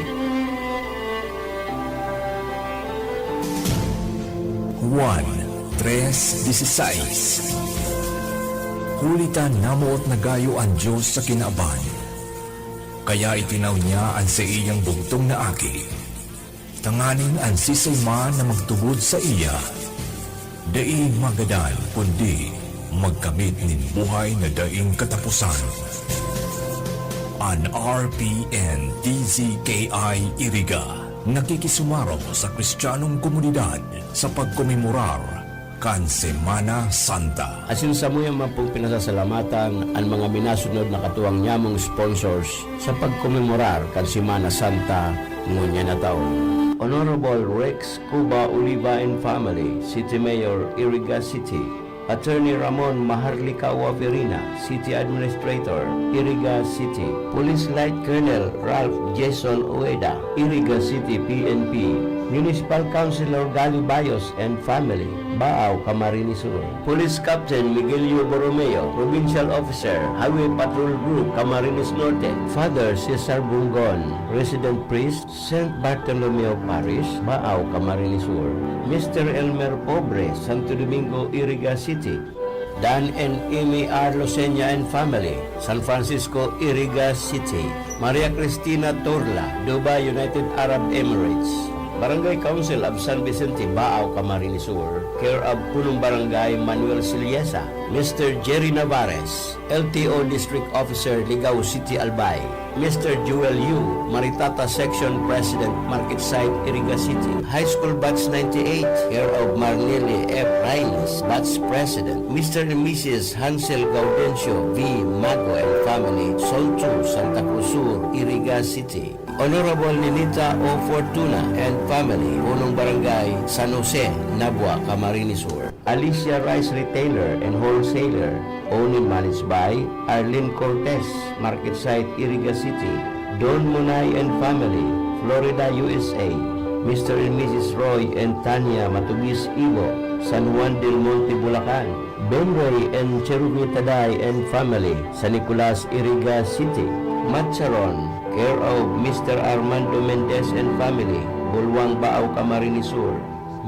Juan tres dieciséis. Huli ta namoot na gayo an Dios sa kinaban, kaya itinaw niya an saiyang bugtong na Aki, tanganing an siisay man na magtubod saiya, dai magadan, kundi magkamit nin buhay na daing kataposan. An R P N D Z K I Iriga nakikisumaro sa Kristiyanong komunidad sa pagkomemorar kan Semana Santa. Asin samuya man pong pinasasalamatan an mga minasunod na katuwang nyamong sponsors sa pagkomemorar kan Semana Santa ngunyan na taon. Honorable Rex Cuba Oliva and family, City Mayor, Iriga City. Attorney Ramon Maharlikawa Ferina, City Administrator, Iriga City. Police Light Colonel Ralph Jason Ueda, Iriga City P N P. Municipal Councilor Gali Bayos and family, Baao, Camarines Sur. Police Captain Miguelio Borromeo, Provincial Officer, Highway Patrol Group, Camarines Norte. Father Cesar Bungon, Resident Priest, Saint Bartolomeo Parish, Baao, Camarines Sur. Mister Elmer Pobre, Santo Domingo, Iriga City. Dan and Amy R. Losenya and family, San Francisco, Iriga City. Maria Cristina Torla, Dubai, United Arab Emirates. Barangay Council of San Vicente, Baao, Camarines Sur, care of Punong Barangay Manuel Siliesa, Mister Jerry Navarez, L T O District Officer, Ligao City, Albay. Mister Joel Yu, Maritata Section President, Market Site, Iriga City. High School Batch ninety-eight, care of Marnili F. Rines, Batch President. Mister and Missus Hansel Gaudencio V. Mago and family, Zone two, Santa Cruz Sur, Iriga City. Honorable Ninita O. Fortuna and family, Punong Barangay, San Jose, Nabua, Camarines Sur. Alicia Rice Retailer and Wholesaler, owned and managed by Arlene Cortez, Market Site, Iriga City. Don Munay and family, Florida, U S A. Mister and Missus Roy and Tanya Matubis Ibo, San Juan del Monte, Bulacan. Benroy and Cherubin Taday and family, San Nicolas, Iriga City. Matcharon, care of Mister Armando Mendez and family, Bulwang, Baao, Camarines Sur.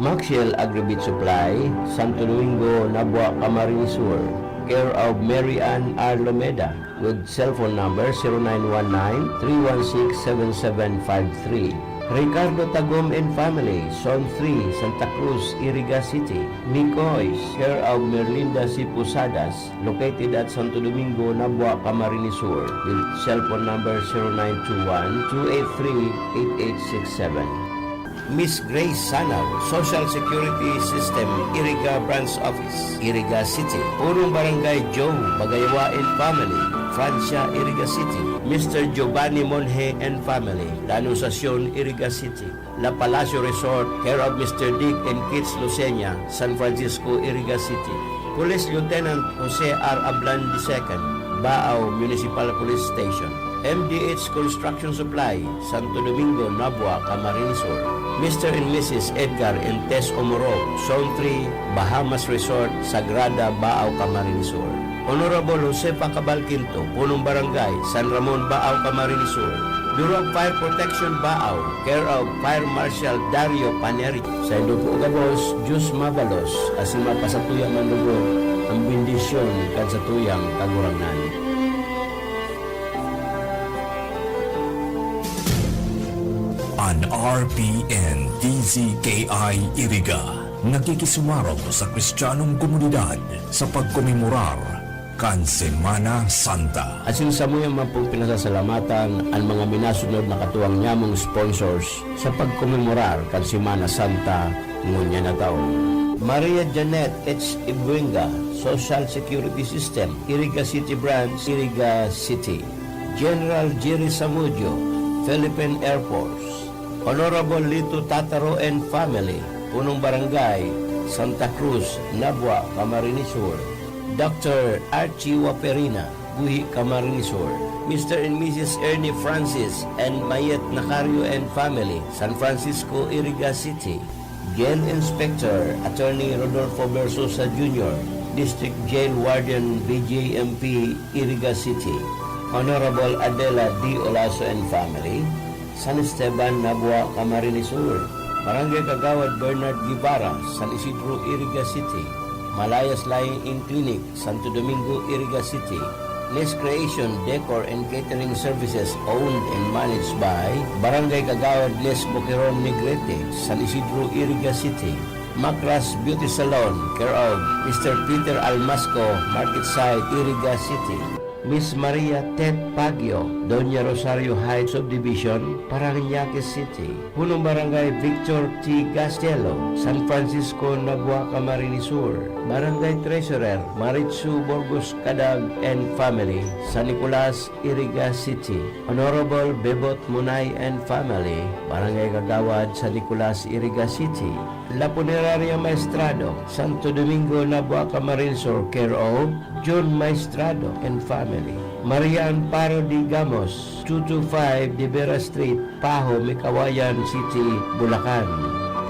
Maxiel Agribeef Supply, Santo Domingo, Nabua, Camarines Sur, care of Mary Ann R. Lomeda, with cellphone number zero nine one nine, three one six, seven seven five three. Ricardo Tagom and family, Zone three, Santa Cruz, Iriga City. Mikoys, care of Merlinda C. Posadas, located at Santo Domingo, Nabua, Camarines Sur, with cellphone number zero nine two one, two eight three, eight eight six seven. Miss Grace Sanaw, Social Security System, Iriga Branch Office, Iriga City. Punong Barangay Joe Bagayawa and family, Francia, Iriga City. Mister Giovanni Monje and family, La Anunciacion, Iriga City. La Palacio Resort, care of Mister Dick and Kids Lucena, San Francisco, Iriga City. Police Lieutenant Jose R. Ablan the second, Baao Municipal Police Station. M D H Construction Supply, Santo Domingo, Nabua, Camarines Sur. Mister and Missus Edgar and Tess Omoro, Zone three, Bahamas Resort, Sagrada, Baao, Camarines Sur. Honorable Josefa Cabal Quinto, Punong Barangay, San Ramon, Baao, Camarines Sur. Bureau of Fire Protection, Baao, care of Fire Marshal Dario Paneri. Saindo po gabos, Diyos mabalos, asin mapasatuya man lugod an bendisyon kan satuyang Kagurangnan. An R P N D Z K I Iriga nakikisumarong sa Kristiyanong komunidad sa pagkomemorar kan Semana Santa. Asin samuyang man pong pinasasalamatan an mga minasunod na katuwang nyamong sponsors sa pagkomemorar kan Semana Santa ngunyan na taon. Maria Janet H. Ibuenga, Social Security System, Iriga City Branch, Iriga City. General Jerry Samudio, Philippine Air Force. Honorable Lito Tataro and family, Punong Barangay, Santa Cruz, Nabua, Camarines Sur. Doctor Archie Waperina, Guhi, Camarines Sur. Mister and Missus Ernie Francis and Mayet Nacario and family, San Francisco, Iriga City. Jail Inspector Attorney Rodolfo Versosa Junior, District Jail Warden, B J M P, Iriga City. Honorable Adela D. Olaso and family, San Esteban, Nabua, Camarines Sur. Barangay Kagawad Bernard Guevara, San Isidro, Iriga City. Malayas Lying-in Clinic, Santo Domingo, Iriga City. Nest Creation Decor and Catering Services, owned and managed by Barangay Kagawad Nes Boqueron, Negrete, San Isidro, Iriga City. Macras Beauty Salon, care of Mister Peter Almasco, Market Side, Iriga City. Miss Maria Tet Pagyo, Doña Rosario Heights Subdivision, Parañaque City. Punong Barangay Victor T. Gastielo, San Francisco, Nabua, Camarines Sur. Barangay Treasurer Maritsu Burgos Cadag and family, San Nicolas, Iriga City. Honorable Bebot Munay and family, Barangay Kagawad, San Nicolas, Iriga City. La Punerarya Maestrado, Santo Domingo, Nabua, Camarines Sur, care of John Maestrado and family. Maria Amparo D. Gamos, two two five De Vera Street, Pajo, Mikawayan City, Bulacan.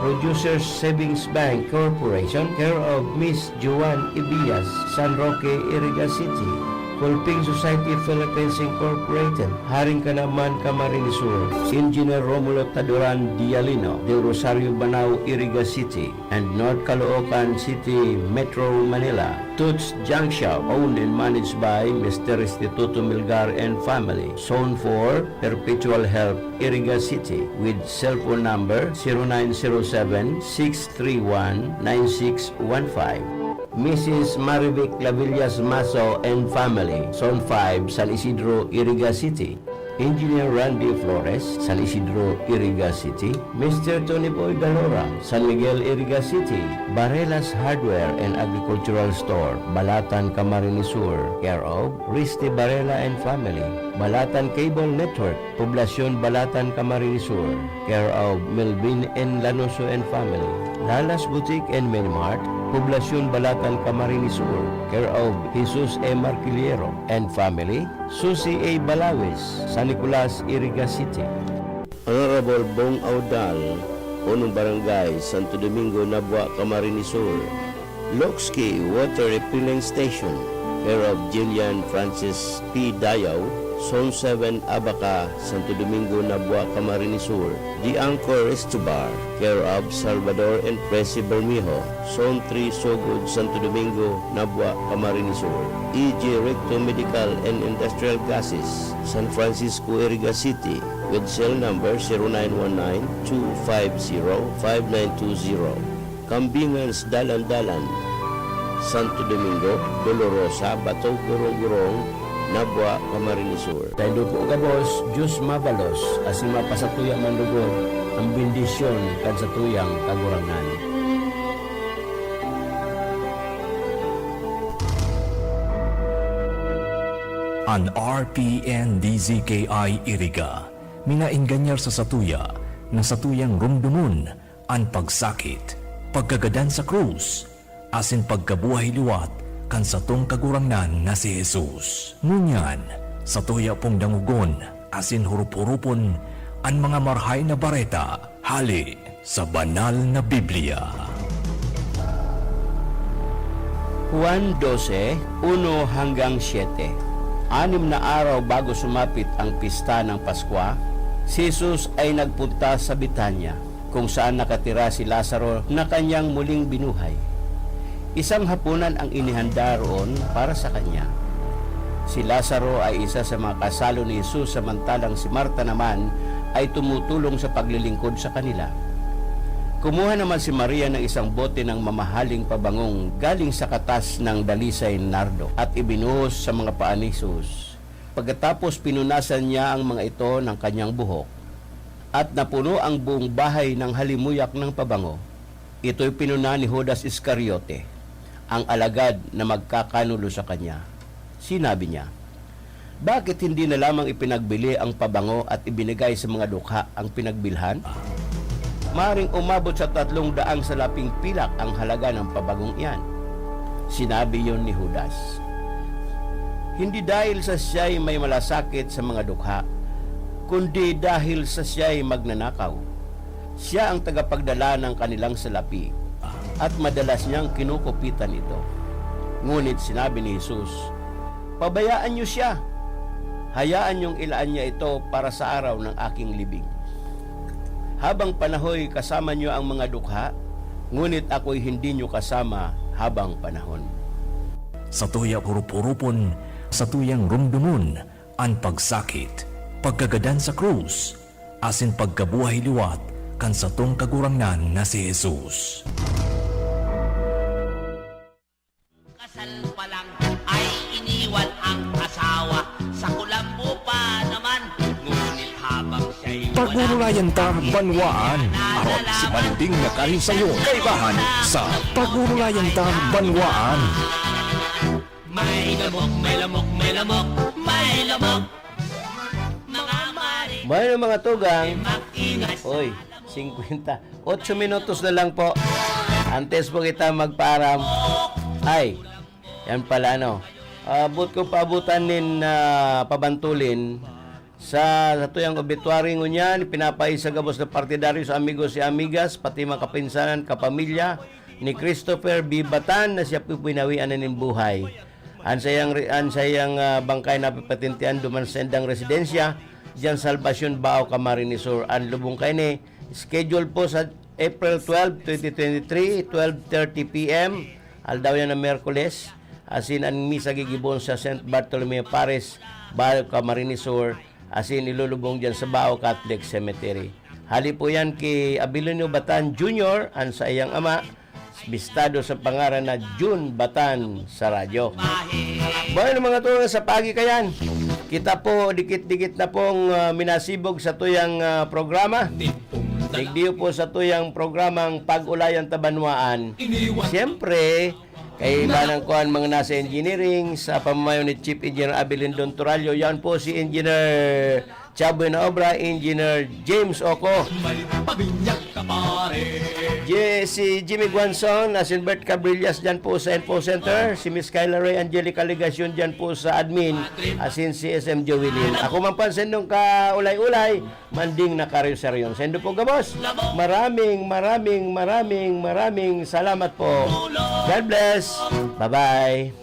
Producers Savings Bank Corporation, care of Miss Joan Ibias, San Roque, Iriga City. Kulping Society Philippines Incorporated, Haring Kanaman, Camarines Sur. Engineer Romulo Taduran Dialino, Del Rosario, Banao, Iriga City, and North Caloocan City, Metro Manila. Toots Junk Shop, owned and managed by Mister Restituto Milgar and family. Zone four, Perpetual Health, Iriga City, with cellphone number zero nine zero seven, six three one, nine six one five. Missus Marivic Clavillas Maso and family, Zone five, San Isidro, Iriga City. Engineer Randy Flores, San Isidro, Iriga City, Mister Tony Boy Dalora, San Miguel, Iriga City, Barelas Hardware and Agricultural Store, Balatan, Camarines Sur, care of Risty Barela and family, Balatan Cable Network, Poblacion Balatan, Camarines Sur, care of Melvin N. Lanoso and family, Lalas Boutique and Mini Mart, Poblacion Balatan, Camarines Sur, care of Jesus E. Marquillero and family, Susie A. Balawis, San Nicolas, Iriga City. Honorable Bong Audal, Punong Barangay, Santo Domingo, Nabua, Camarines Sur. Loxki Water Refilling Station, care of Jillian Francis P. Dayaw, Zone seven Abaca, Santo Domingo, Nabua, Camarines Sur. The Anchor Resto Bar, care of Salvador and Presi Bermejo, Zone three Sogod, Santo Domingo, Nabua, Camarines Sur. E G Recto Medical and Industrial Gases, San Francisco, Iriga City, with cell number zero nine one nine two five zero five nine two zero. Kambingan's Dalan-Dalan, Santo Domingo, Dolorosa, Bato, Gorong-Gorong, Nabua, Camarines Sur. Saindo po gabos, Diyos mabalos, asin mapasatuya man lugod an bendisyon kan satuyang Kagurangnan. An R P N D Z K I Iriga minaengganyar sa satuya na satuyang romdomon an pagsakit, pagkagadan sa krus, asin pagkabuhay liwat kan satong Kagurangnan na si Jesus. Ngunyan, satuya pong dangogon asin hurup-hurupon an mga Marahay na Bareta hale sa Banal na Biblia. Juan doce, uno hanggang siete. Anim na araw bago sumapit ang pista ng Paskwa, si Jesus ay nagpunta sa Betania, kung saan nakatira si Lazaro na kanyang muling binuhay. Isang haponan ang inihanda roon para sa kanya. Si Lazaro ay isa sa mga kasalo ni Jesus, samantalang si Marta naman ay tumutulong sa paglilingkod sa kanila. Kumuha naman si Maria ng isang bote ng mamahaling pabangong galing sa katas ng dalisay nardo at ibinuhos sa mga paa ni Jesus. Pagkatapos, pinunasan niya ang mga ito ng kanyang buhok, at napuno ang buong bahay ng halimuyak ng pabango. Ito'y pinuna ni Judas Iscariote, ang alagad na magkakanulo sa kanya. Sinabi niya, "Bakit hindi na lamang ipinagbili ang pabango at ibinigay sa mga dukha ang pinagbilhan? Maring umabot sa tatlong daang salaping pilak ang halaga ng pabangong iyan." Sinabi yon ni Judas, hindi dahil sa siya'y may malasakit sa mga dukha, kundi dahil sa siya'y magnanakaw. Siya ang tagapagdala ng kanilang salapi, at madalas niyang kinukupitan ito. Ngunit sinabi ni Jesus, "Pabayaan niyo siya. Hayaan niyong ilaan niya ito para sa araw ng aking libing. Habang panahoy, kasama niyo ang mga dukha, ngunit ako'y hindi niyo kasama habang panahon." Satuya hurup-hurupon, satuyang romdomon an pagsakit, pagkagadan sa krus, asin pagkabuhay liwat kan satong Kagurangnan na si Jesus. Kasal pa lang ay iniwan ang asawa, sa kulambo pa naman, ngunit habang siya'y wala, Pagurulayan ta, ang banwaan. Arot si Manding na karin sayo, kaibahan sa Pagurulayan ta, banwaan. May lamok, may lamok, may lamok, may lamok. Mga mare, Bueno, mga tugang. Mag-ingat. Oy, singkwenta. Otso minutos na lang po. Antes po kita magpaaram. Ay, yan pala, no. Ah, boot ko paabutan nin, ah, pabantulin. Sa satuyang obituary ngunyan, pinapaisa gabos na partidaryo sa amigos y amigas, pati mga kapinsanan, kapamilya ni Christopher B. Batan na siya po pinawian na nin buhay. An sayang re-, an sayang, ah, bangkay napapatentean duman sa saindang residensya, diyan sa Salvacion, Bao, Camarines Sur. An lubong kaini, schedule po sa April twelve, twenty twenty-three, twelve thirty P M, aldaw yan na Miyerkules. Asin an misa gigibohon sa Saint Bartolomeo Parish, Bao, Camarines Sur, asin ilulubong diyan sa Bao Catholic Cemetery. Hale po yan ki Abilino Batan Junior, an saiyang ama, bistado sa pangaran na Jun Batan sa radyo. Bueno, mga tugang, sa paagi kayan, Kita po, dikit-dikit na pong, ah, minasibog sa tuyang, ah, programa. Digdiyo po sa tuyang programang Pag-ulayan Tabanwaan. Siyempre, kaibanan ko ang mga nasa engineering sa pamamayo ni Chief Engineer Abilindon Turallo. Yan po si Engineer Chaboy na Obra, Engineer James Oco. J- si Jimmy Guanzon, asin Bert Cabrillas dyan po sa Info Center. Si Miss Kyla Ray Angelica Legacion dyan po sa admin. Asin si S M Joey Lim. Ako man po ang sendong kaulay-ulay, Manding na Karyo-seryon. Sendo po gabos. Maraming, maraming, maraming, maraming salamat po. God bless. Bye-bye.